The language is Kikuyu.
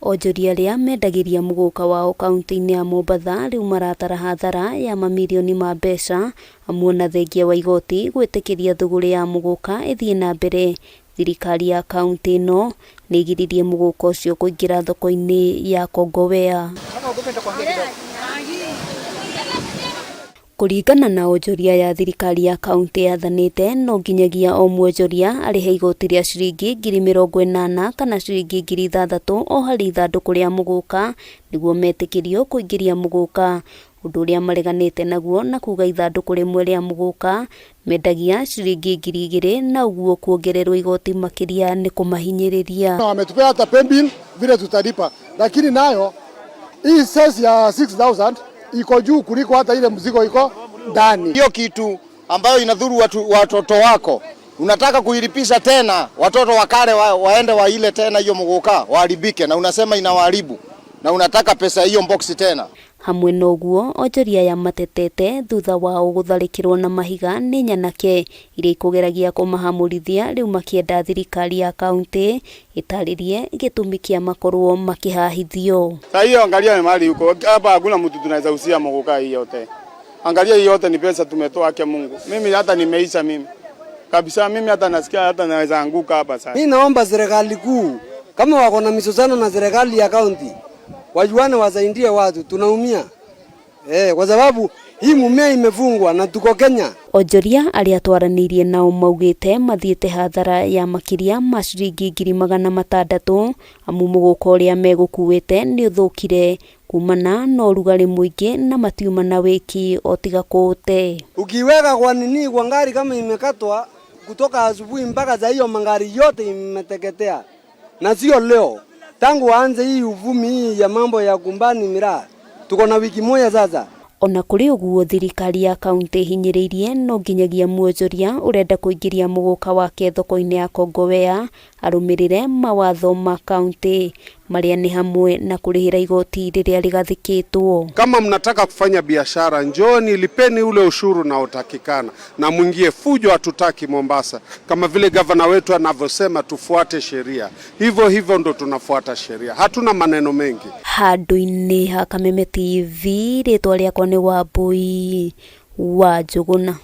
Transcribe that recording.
Onjoria arĩa mendagĩria mũgũka wao kaunti-inĩ ya Mombatha rĩu maratara hathara ya mamirioni ma mbeca amu ona thengia wa igoti gwĩtĩkĩria thũgũrĩ ya mũgũka ĩthiĩ na mbere, thirikari ya kaunti ĩno nĩ ĩgiririe mũgũka ũcio kũingĩra thoko-inĩ ya Kongowea. Kũringana na onjoria ya thirikari ya kaunti yathanĩte no nginyagia o mwonjoria arĩhe igoti rĩa ciringi 80,000 kana ciringi 6,000 o harĩ ithandũkũ rĩa mũgũka nĩguo metĩkĩrio kũingĩria mũgũka, ũndũ ũrĩa mareganĩte naguo na kuga ithandũkũ rĩmwe rĩa mũgũka mendagia ciringi 2,000 na ũguo kuongererwo igoti makĩria nĩ kũmahinyĩrĩria. Wametupea hata paybill vile tutalipa, lakini nayo hii cess ya 6000 iko juu kuliko hata ile mzigo iko ndani. Hiyo kitu ambayo inadhuru watu, watoto wako unataka kuilipisha tena, watoto wakale waende waile tena hiyo muguka waharibike, na unasema inawaharibu na unataka pesa hiyo box tena. Hamwe na ũguo onjoria aya matetete thutha wao gũtharĩkĩrwo na mahiga nĩ nyanake iria ikũgeragia kũmahamũrithia rĩu makĩenda thirikari ya kaunti ĩtarĩrie gĩtũmi kĩa makorwo makĩhahithio. Saa hiyo angalia mahali huko hapa, hakuna mtu tunaweza usia muguka hii yote. Angalia hii yote ni pesa tumetoa yake Mungu. Mimi hata nimeisha mimi kabisa, mimi hata nasikia hata naweza anguka hapa sasa. Mimi naomba serikali kuu kama wako na misozano na serikali ya kaunti wajuane, wasaidie watu, tunaumia kwa sababu hii mumea imefungwa na tuko Kenya. Onjoria arĩa twaranĩirie nao maugĩte mathiĩte hathara ya makĩria ma ciringi 600,000 amu mũgũka ũrĩa megũkuĩte nĩ ũthũkire kumana na ũrugarĩ mũingĩ na matiuma na wĩki o tiga kũũte. Ukiweka kwa nini kwa ngari kama imekatwa kutoka asubuhi mpaka saa hiyo mangari yote imeteketea, na sio leo. Tangu waanze hii uvumi hii ya mambo ya kumbani miraa, tuko na wiki moja sasa. Ona kũrĩ ũguo thirikari ya kaunti ĩhinyĩrĩirie no nginyagia mwonjoria ũrenda kũingĩria mũgũka wake thoko-inĩ ya Kongowea arũmĩrĩre mawatho ma kaunti marĩa nĩ hamwe na kũrĩhĩra igoti rĩrĩa rĩgathĩkĩtwo. Kama mnataka kufanya biashara, njooni lipeni ule ushuru unaotakikana na mwingie. Fujo hatutaki Mombasa, kama vile gavana wetu anavyosema tufuate sheria. Hivyo hivyo ndo tunafuata sheria, hatuna maneno mengi. Handũ-inĩ ha Kameme TV rĩtwa rĩakwa nĩ Wambui wa Njũgũna.